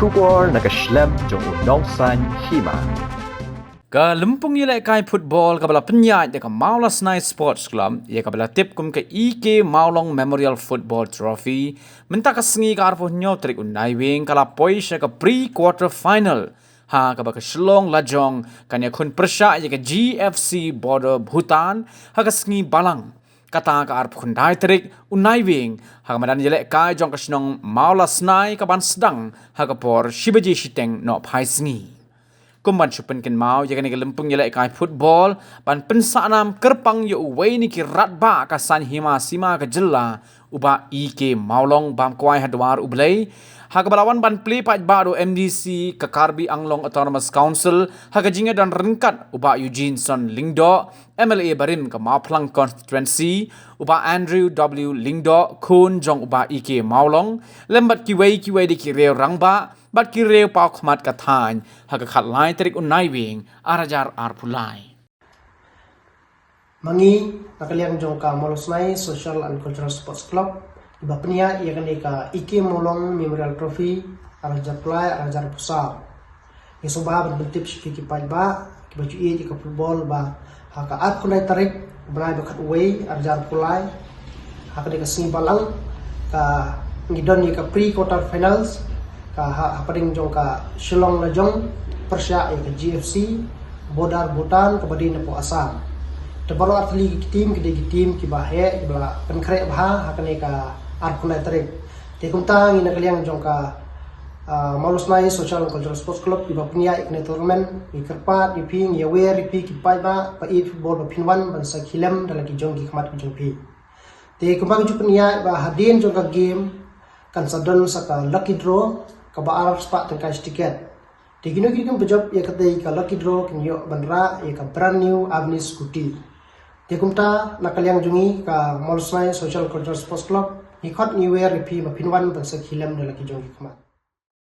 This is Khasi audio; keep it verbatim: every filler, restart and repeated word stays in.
Khubor na ka shlem jong u nongsaiñ hima. Ka lympung ïalehkai football kaba la pynïaid da ka Mawlasnai Sports Club, ïa kaba la tip kum ka E K Mawlong Memorial Football Trophy, mynta ka sngi ka arphew hynñiew tarik u Naiwieng ka la poi sha ka pre-quarter final, ha kaba ka Shillong Lajong kan ïakhun pyrshah ïa ka G F C Border Bhutan ha ka sngi Balang. Kata ka arphew khyndai tarik u Naiwieng, ha ka madan ïalehkai jong ka shnong Mawlasnai kaban sdang ha ka por shi baje shiteng nohphai sngi. Kum ban shu pynkynmaw ïa kane ka lympung ïalehkai football, ban pynsahnam kyrpang ïa uwei na ki rangbah ka saiñ hima sima ka jylla, u Bah E K Mawlong, bam kwai ha dwar U Blei, ha kaba la wan ban plie paidbah da u M D C ka Karbi Anglong Autonomous Council, ha ka jingïadon ryngkat u Bah Eugene Son Lyngdoh, M L A barim ka Mawphlang Constituency, u Bah Andrew W Lyngdoh, khun jong u Bah E K Mawlong, lem bad kiwei kiwei de ki riew rangbah bad ki riew paw khmat ka thaiñ, ha ka khatlai tarik u Naiwieng, ar hajar arphew lai. Ma ngi, na ka liang jong ka Mawlasnai Social and Cultural Sports Club, kiba pynïaid ïa kane ka E K Mawlong Memorial Trophy, ar hajar arphew lai, ar hajar arphew saw. Ngi sngewbha ban pyntip sha phi ki paidbah kiba ju ïeit ïa ka football ba ha ka arphew khyndai tarik bnai ba khatwei, ar hajar arphew lai, ha kane ka sngi Balang, ka ngi don ïa ka pre-quarter finals, ka ha, hapdeng jong ka Shillong Lajong, pyrshah ïa ka G F C Border Bhutan kaba dei napoh Assam. Te baroh artylli ki team ki dei ki team kiba heh, kiba la pynkhreh bha ha kane ka arphew khyndai tarik. Te kumta ngi na ka liang jong ka, ah, Mawlasnai Social and Cultural Sports Club kiba pynïaid ïa kane tournament, ngi kyrpad ïa phi, ngi ïawer ïa phi ki paidbah ba ïeit football ba phin wan ban sa khie lem da la ki jong ki khmat ki jong phi. Te kumba ngi ju pynïaid ba hadien jong ka game kan sa don sa ka lucky draw kaba ar spah tyngka shi tiket. Te kino kino kiba jop ïa katei ka lucky draw kin ïoh ban rah ïa ka brand new Avni scooty. Te kumta na ka liang jong ngi ka Mawlasnai Social Cultural Sports Club, ngi khot ngi wer ïa phi ba phin wan ban sa khie lem da la ki jong ki khmat.